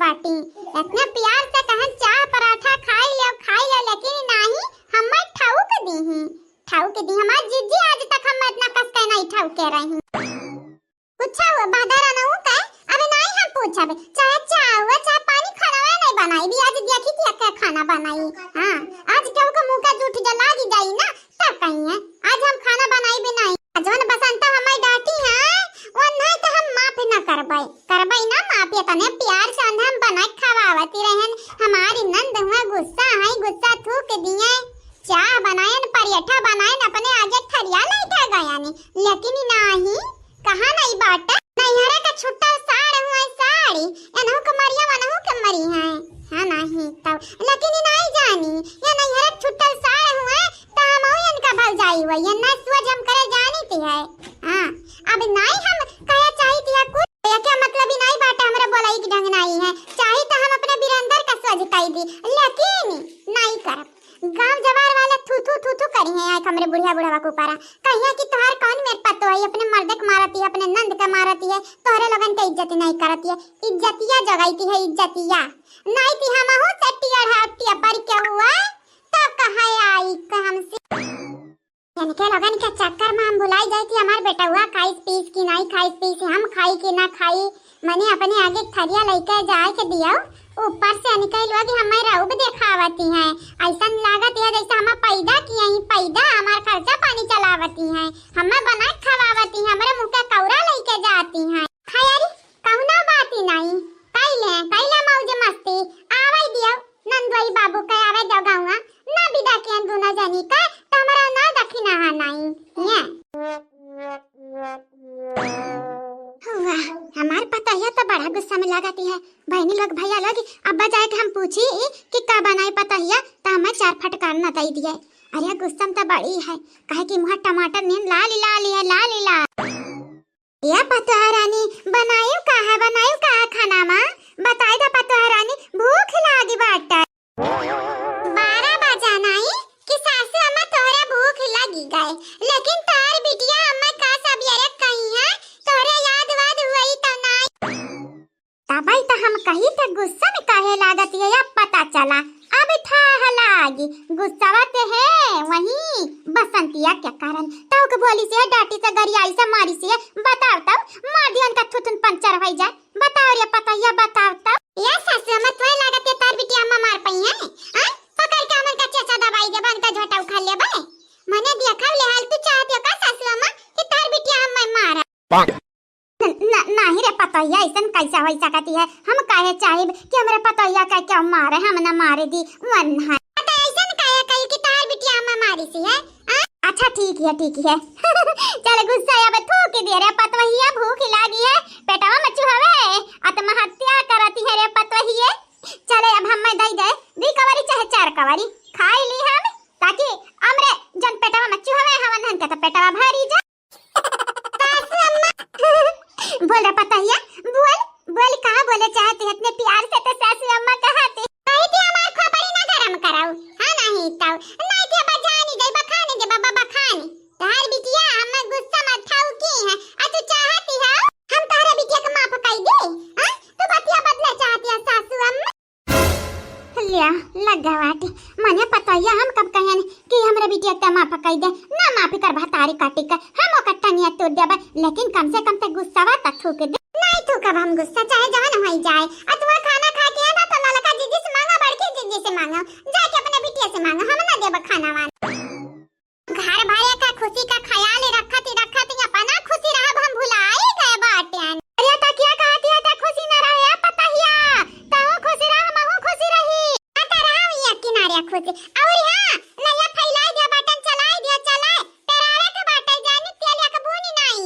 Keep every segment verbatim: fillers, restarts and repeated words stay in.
बाटी। इतने प्यार से कहन चाह पराठा खाई लेव, खाई लेव, लेकिन नाही, हम्मे ठौक दीही, ठौक दी। हमार जिज्जी आज तक हम्मे इतना कस के नाही ठौके रही। कुछ हुआ बहदर अनहु के, अबे नाही हम पूछब, चाहे चाह हुआ, चाहे पानी, खाना हुआ नाही बनाई, भी आज देखी थी क्या खाना बनाई। हाँ, आज केहू के मुँह का जूठ जला दी जाई ना, तब कहिए, आज हम खाना बनाई भी नाही। जौन बसंता हमारी डांटी है, वो नहीं तो हम माफ न करबे, करबे ना माफ, ये तने प्यार से अंधा हम बनाए खवावती रहन। हमारी नंद हुआ गुस्सा है, गुस्सा थूक दिए, चाह बनायन, पराठा बनायन, अपने आगे थरिया लैठा गयानी, लेकिन नाही, कहाँ नाही बाटा। नैहरा का छुट्टा साड़ हुआ साड़ी, एनहु के मरिया, वनहु के मरी है। हाँ, नाही तब, लेकिन ई नाही जानी, ये नैहरा छुट्टा साड़ हुआ, तो हम इनका भौजाई हुआ, ये ना सोच हम करे जानी थी है। हाँ, अब नाही हम कहे चाही थी कुछ, ये क्या मतलब ही नाही बाटा, हमरा बोलाई के ढंग नाही है। चाही तो हम अपने बिरंदर का सोच कही दी, लेकिन नाही करब। गांव जवार वाले थू थू थू थू करी हैं आज हमरे बुढ़िया बुढ़वा के ऊपर। कहिया कि तोहार कौन मेर पतो है, अपने मर्द के मारती है, अपने नंद के मारती है, तोहरे लोगन के इज्जत नहीं करती है। इज्जतिया जगाई थी है, इज्जतिया। नाही थी हमहू से टियर है, टिया पर के हुआ, तब कहाँ आई के हमसे। इनके लोगन के चक्कर में हम भुलाई जाई थी, हमार बेटउआ खाइस पीस कि नाही खाइस पीस, हम खाई कि ना खाई। मने अपने आगे थरिया लइके जाए के दियो, ऊपर से इनके लोग हमें रऊब देखावती हैं। ऐसन लागत है जैसे हमें पैदा किए ही, पैदा हमार खर्चा पानी चलावती हैं, हमें बना के खवावती हैं, हमरे मुँह के कौरा लइके जाती हैं। खैरी, कहुना बात ही नाही, कैले, कैले मौज मस्ती, आवे दियो। नंदोई बाबू के आवे दो गौआ, ना विदा कियन दुनो जनी के, तो हमरा ना दखिना हा नाई। ये। वाह, हमार पतोहिया तो बड़ा गुस्सा में लागती है। बहनी लोग, भैया लोग, अब्बा जाए के हम पूछी कि का बनाई पतोहिया, तो हमें चार फटकार न दई दिए। अरे गुस्सा में तो बड़ी है, काहे कि मुँह टमाटर नियन लाल लाल है, लाल लाल। ए पतोह रानी, बनायू का है, बनायू का है खाना मा? बताई दा पतोह रानी, भूख लागी बाटे। बारह बजा नाई कि सासू अम्मा तोहरा भूख लगी गए, लेकिन तोहर बिटिया अम्मा का सब यरे कही है, तोहरे याद वाद हुई तो नाई। तबई त हम कही त गुस्सा में काहे लागत है, अब पता चला। अब थाह लागी, गुस्सावा ते है वही बसंतिया के कारण। तहु के बोली से, डांटी से, गरियाई से, मारी से, बताओ तब, मार दियो उनका थुथुन पंचर होई जाए। बताओ रे पतोहिया, बताओ तब। ये सासू अम्मा, तोहे लागत है तार बिटिया अम्मा मार पई है? हाँ? पकड़ के हमन का चेचा दबाई देबा, उनका झोटा उखाड़ लेबे। मने देखा ले हाल तू चाहत हो का सासू अम्मा कि तार बिटिया अम्मा मारा? न, न, नाही रे पतोहिया, ऐसन कैसा हो सकती है? हम काहे चाहिब कि हमरे पतोहिया का क्यों मारे, हम न मारे दी, मन है। तो ऐसन काहे कही कि तार बिटिया हम मारी सी है? आ? अच्छा ठीक है, ठीक है। चल गुस्सा अब थूक दे रे पतोहिया, भूख लागी है, पेटवा में चुहवे, आत्महत्या करती है रे पतोहिए। चले अब हम मैं दई दे, दी कवारी चाहे चार कवारी, खाई ली हम, ताकि हमरे जन पेटवा में चुहवे हवन हन के तो पेटवा भरी जा। सासू अम्मा। बोल रे पतोहिया, बोल, बोल, का बोले चाहती है? इतने प्यार से तो सासू अम्मा कहाती। कही थी हमार खोपड़ी ना गरम कराऊ, हाँ नहीं तो, नहीं थे बजानी दे बखाने दे बाबा बखाने। तार बिटिया हम गुस्सा मत खाऊ की है, आ तू चाहती है हम तारे बिटिया के माफ कर दे, हाँ? तू बतिया बदले चाहती है सासू अम्मा। लिया, लग गवा बाटे। मने पतोहिया हम कब कहन कि हमरे बिटिया के माफ कई दे, ना माफ करबा तारी काटी के, हम ओकर टंगिया तोड़ देबे, लेकिन कम से कम ते गुस्सावा त थूक दे। नहीं थूकब हम गुस्सा, चाहे जवन होई जाए। आ तुम्हार खाना खा के आना तो ललका जीजी से मांगा, बड़की जीजी से मांगा, जाके अपने बिटिया से मांगा, हम ना देब खाना वाना। घर भरे का खुशी का ख्याल रखत ही रखत ही अपना खुशी रहब हम भुलाई गए बाटेन। अरे त क्या कहती है, त खुशी न रहे पतोहिया, तहू खुशी रह, हमहू खुशी रही। आ त रहा ये किनारे खुशी। और हाँ, नैया फैलाई दिया, बटन चलाई दिया, चलाए। पेरावे के बाटे जानी तेल एक बूनी नाई।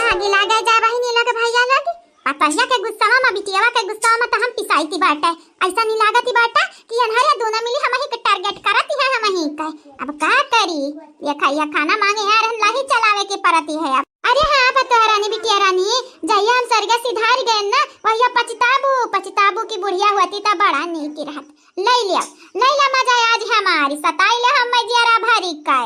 आगी लागे जा बहिनी लोग, भैया लोग, पतोहिया के गुस्सावा में, बिटियावा के गुस्सावा में तो हम पिसाई थी बाटे। ऐसा नहीं लागत ही बाटे कि अनहरिया दोनों मिली हम ही के टारगेट करत ही है, हम ही के। अब का करी? ये खा-, ये खाना मांगे यार, हम लाही चलावे के परत ही है अब। अरे हाँ, पतोह रानी, बिटिया रानी, जहिया हम स्वर्ग सिधार गए ना, वहिया पछताबू, पछताबू की बुढ़िया होती त बड़ा नीक रहत। ले लिया, ले ला मजा आज हमारी, सताई ले हम मैं जियरा भरी का।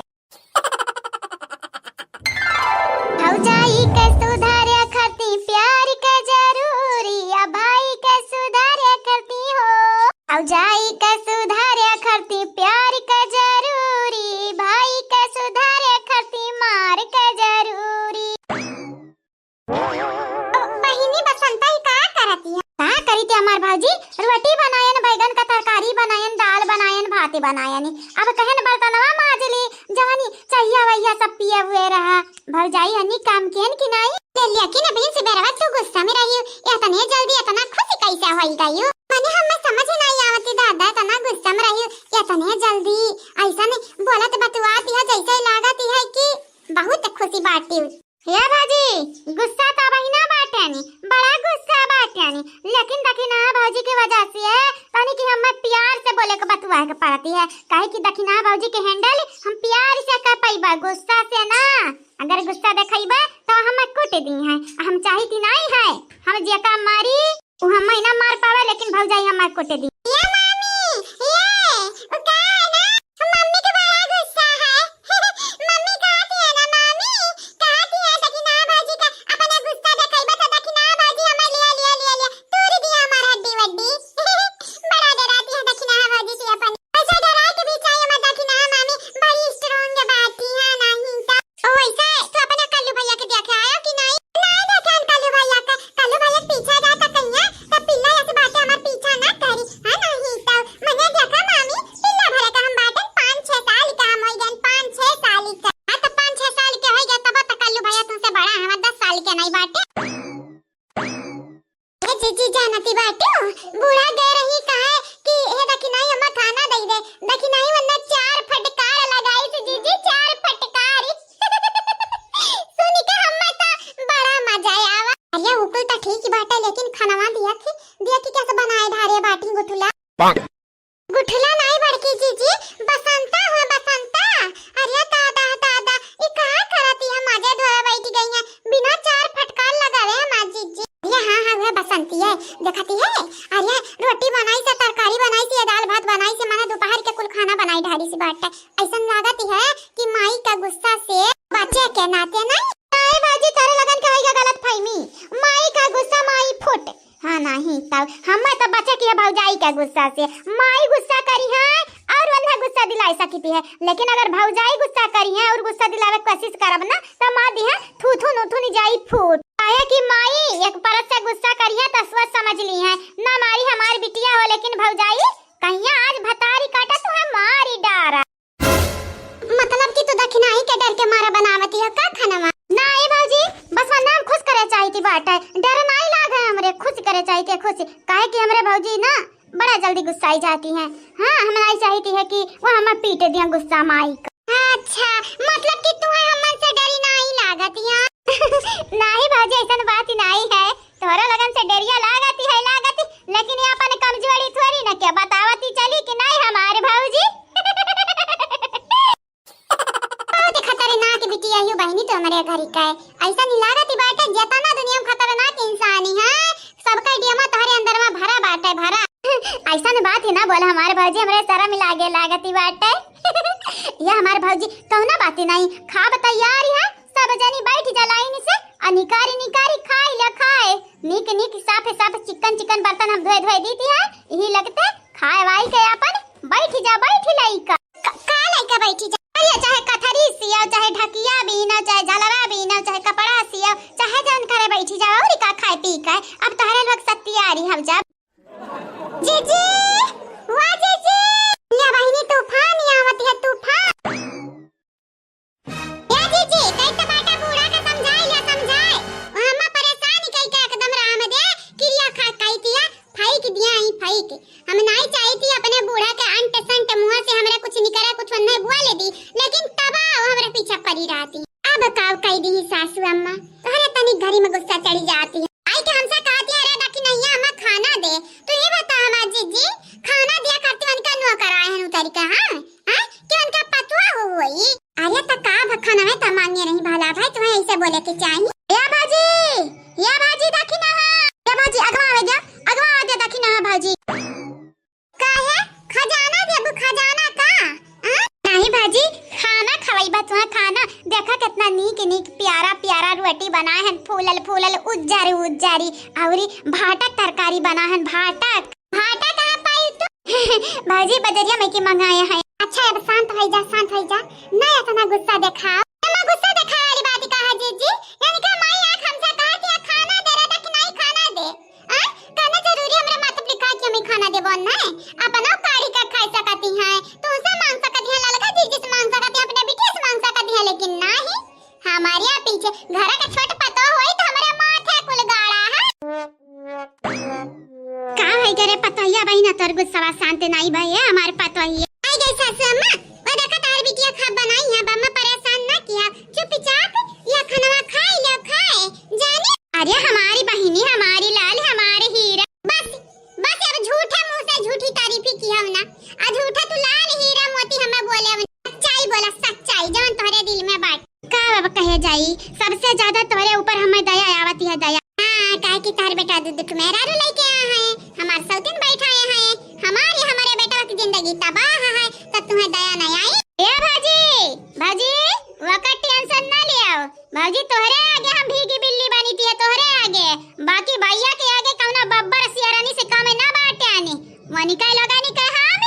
भौजाई के सुधारे खातिर प्यार के जरूरी। हमार भौजी रोटी बनायन, बैगन का तरकारी बनायन, दाल बनायन, भाते बनायन। अब कहन बर्तनवा माज ली, जवनी चहिया वहिया सब पिए हुए रहा। भौजाई हनी काम कियन कि नाई? ले लिया कि न बहिन, सुबेरवा तू गुस्सा में रही, इतने जल्दी इतना खुश कैसे होई गई? मने हमें समझ नहीं आवती दादा, इतना गुस्सा में रही, इतने जल्दी ऐसा नहीं बोलत बतुआती है, जैसे लागत है कि बहुत खुशी बाटी। हे भौजी, गुस्सा त अबही ना बाट्यानी, बड़ा गुस्सा बाट्यानी, लेकिन दखिनहा भौजी के वजह से है, तनी कि हमें प्यार से बोले के बतुआ के पड़ती है, काहे कि दखिनहा भौजी के handle हम प्यार से कर पइबा, गुस्सा से ना। अगर गुस्सा देखइबा तो हमें कुट दी है, हम चाहिती नहीं है, हम जेका मारी उ हम ना मार पावे, लेकिन भौजाई हमार कुट दी। ये मामी, ये, उ का है ना, मम्मी के बड़ा गुस्सा है। मम्मी कहती है ना, मामी कहती है, दखिनहा भौजी का अपना गुस्सा देखइबा तो दखिनहा भौजी हमें लिया, लिया, लिया, लिया, तूर दिया हमार हड्डी वड्डी। बड़ा डराती है दखिनहा भौजी से अपन। ऐसा डराए के भी चाहिए मत, दखिनहा मामी बड़ी strong बाटी है, नहीं तो। ओ, ऐसा तू अपने कल्लू भैया के देखे आयो कि नहीं? नहीं देखे हम कल्लू भैया के। कल्लू भैया के पीछे जाता कहिया, तब पिल्ला ऐसे बाटे हमार पीछा ना करी। हाँ, नहीं तो। मने देखा मामी, पिल्ला भरे का हम बाटन, पाँच छह साल का हम होई गन, पाँच छह साल का। हाँ, तो पाँच छह साल के होई गए, तब तो कल्लू भैया तुमसे बड़ा है, दस साल के नहीं बाटे। ए जीजी जानती बाटू, बूढ़ा गए रही कहे कि हे दखिनही हमें खाना दे दे, दखिनही वरना चार फटकार लगाई थी जीजी, चार फटकार। सुन के हमें तो बड़ा मजा आवा। अरे उ कुल तो ठीक ही बाटे, लेकिन खानवा दिया कि, दिया कि कैसे बनाए ढारे बाटी गुठुला? गुठला नाई बड़की जीजी, बसंता हुआ बसंता। अरे दादा, दादा, ई का करती है? मजे धोए बैठ गई है, बिना चार फटकार लगावे हमार जीजी। अरे हाँ, हाँ, वह बसंती है, देखती है। अरे रोटी बनाई से, तरकारी बनाई से, दाल भात बनाई से, माने दोपहर के कुल खाना बनाई ढारी सी बाटे। ऐसन लागत है कि माई का गुस्सा से बचे के नाते नहीं। नाई बाजी, तारे लगन के होई गलत फहमी। माई का गुस्सा माई फुट। हाँ, नहीं तब हमें तो बचे की है भौजाई के गुस्सा से। माई गुस्सा करी है और वल्ला गुस्सा दिलाई सकती है, लेकिन अगर भौजाई गुस्सा करी है और गुस्सा दिलावे की कोशिश करब ना, तो मार दी है थू थू नू थू नी जाई फूट। काहे कि माई एक परत से गुस्सा करी है तो सोच समझ ली है ना, मारी हमारी बिटिया हो, लेकिन भौजाई कहिया आज भतारी काटा तो है मारी डारा। मतलब कि तू दखिनाही के डर के मारा बनावती हो का खानवा? ना ए भौजी, बस वरना हम खुश करे चाहिती बाटे, डर नाई लागे हमरे, खुश करे चाहिती, खुश, काहे कि हमरे भौजी ना बड़ा जल्दी गुस्साई जाती हैं। हाँ, हम नाई चाहिती है कि वो हमें पीट दिया गुस्सा माई का। अच्छा, मतलब कि तुम्हें हमन से डरी नाई लागत यहाँ? नाई भौजी, ऐसन बात ही नाई है। तोहरा लगन से डेरिया लागती है, लागती, लेकिन ये अपन कमजोरी थोड़ी न के बतावती चली कि नहीं हमारे भौजी। बहुत खतरनाक बिटिया यू बहिनी तो हमरे घर का है। ऐसा नहीं लागती बाटे, जितना दुनिया में खतरनाक इंसान ही है, सबका डीएमओ तोहरे अंदर में भरा बाटे, भरा। ऐसा न बात ही ना बोला हमारे भौजी, हमरे शर्म लागे लागती बाटे। ये हमारे भौजी कौना बात ही नहीं, खाब तैयार है, सब जनी बैठ जा लाइन से, आ निकारी निकारी खाई ले खाए। नीक नीक साफ साफ चिकन चिकन बर्तन हम धोए धोए दीती है, यही लगते खाए वाई के अपन बैठ जा, बैठ लइका। क-, का लइका बैठी जा? अरे चाहे कथरी सिया, चाहे ढकिया बीना, चाहे झलवा बीना, चाहे कपड़ा सिया, चाहे जौन करे बैठी जा, और का खाए पी के। अब तोहरे लोग सत्तियारी हम जब। जीजी, वाह जीजी, या बहिनी तूफान आवत है, तूफान। ए जीजी, कई तो बाटा बूढ़ा के समझाई ले, समझाई। हम्मा परेशान कई के एकदम राम दे, किरिया खा कई दिया, फेंक दिया ही फेंक। हम नाई चाहिती अपने बूढ़ा के अंट संट मुंह से हमरा कुछ निकरा, कुछ नहीं बोले दी, लेकिन तब वो हमरा पीछे पड़ी रहती। अब काव कई दी सासू अम्मा, तोहरे तनी घरी में गुस्सा चढ़ी जाती है। आई के हमसे कहती है, "अरे दखिनहिया हमें खाना दे।" तू ही बता हमार जीजी, खाना दिया करती उनका नौकर आए हैं उतर के, हाँ? हाँ? कि उनका पतुआ हो होई? अरे त का भखनवे त मांगे नहीं भला भाई, तुम्हें ऐसे बोले के चाहिए। या भाजी, या भाजी दखिनहा, या भाजी अगवा आवे जा, अगवा आवे जा दखिनहा भाजी। का है? खजाना देबू, खजाना का? हाँ? नहीं भाजी, खाना खवाई बा तुम्हें खाना। देखा कितना नीक नीक प्यारा प्यारा रोटी बनाए हैं, फूलल फूलल उज्जर उज्जरी, औरी भाटक तरकारी बनाए हैं, भाटक। भाटा कहाँ पाई तू? भौजी बजरिया में के मंगाए हैं। अच्छा अब शांत हो जा, शांत हो जा, ना इतना गुस्सा दिखाओ। एमा गुस्सा दिखाए वाली बात का है जीजी? यानी कि माई आँख हमसे कहा कि खाना दे रहा था कि नहीं खाना दे? आ? कहना जरूरी हमरा कौन है? अपना काढ़ी का खाई सकती हैं, तुमसे मांग सकती हैं, ललका जीजी से मांग सकती हैं, अपने बिटिया से मांग सकती हैं, लेकिन नाही, हमारे यहाँ पीछे घर का छोट पतोह होई तो हमारे माथे कुल गाड़ा है। का है करे पतोहिया बहिना, तोर गुस्सा शांत नाही भई है हमारे पतोहिया। आई गई सासू अम्मा, वो देखा तार बिटिया खा बनाई है, अब अम्मा परेशान ना किया, चुपचाप या खनवा खाई ले, खाए जानी। अरे हमारी बहिनी, हमारी लाल, हमारे हीरा। बस, बस अब झूठे मुंह से झूठी तारीफी किहउ ना, आ झूठा तू लाल हीरा मोती हमें बोले, अब सच्चाई बोला, सच्चाई जौन तोहरे दिल में बाटे। का अब कहे जाई, सबसे ज्यादा तोहरे ऊपर हमें दया आवत है, दया। हाँ, काहे कि तोहर बेटा दू दू ठो मेहरारू लेके आए हैं, हमार सौतीन बैठाए हैं, हमारी, हमारे बेटवा की जिंदगी तबाह है, तो तुम्हें दया नहीं आई? ए भौजी, भौजी, वकर tension ना लियाओ, भौजी, तोहरे आगे हम भीगी बिल्ली बनी थी, तोहरे आगे। बाकी भैया के आगे कौनो बब्बर सियारानी से कम ना बाटे आनी। वनिका लोगानी के हम,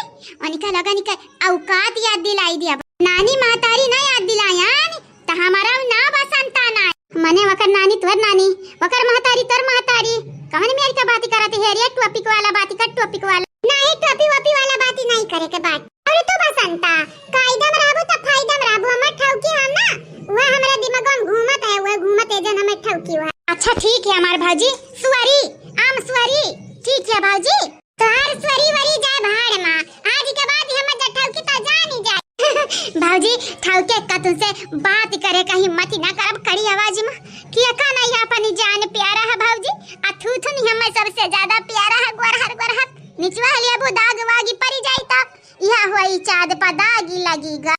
वनिका लोगानी के औकात याद दिलाई दिया। नानी महतारी ना याद दिलायन, त हमारा नाव बसंता ना। मने वकर नानी, तोहर नानी, वकर महतारी, तोहर महतारी। कौन मेर के बाती करत है रे? Topic वाला बाती कर, topic वाला। नाही, टोपी वोपी वाला बाती नाही करे के बात। अरे तू बसंता, कायदा में रहबू त फायदा में रहबू, हमार ठौकी हम ना, वह हमरा दिमाग में घूमत है, वह घूमत है जन हमें ठौकी हुआ। अच्छा ठीक है हमार भौजी, sorry, I'm sorry। ठीक है भौजी, तोहार sorry वरी जाए भाड़ में, आज के बाद हम जब ठौकी त जानी जाए। भौजी, ठौके का तुमसे बात करे का हिम्मत ही ना करब कड़ी आवाज में, कि एका नहीं अपन जान प्यारा है भौजी, आ थू थू नहीं हमें सबसे ज्यादा प्यारा है, गोरहर गोरहर, निचवा हलिया बू दाग वागी परी जाई त यह होई चाँद पा दागी लगी गा।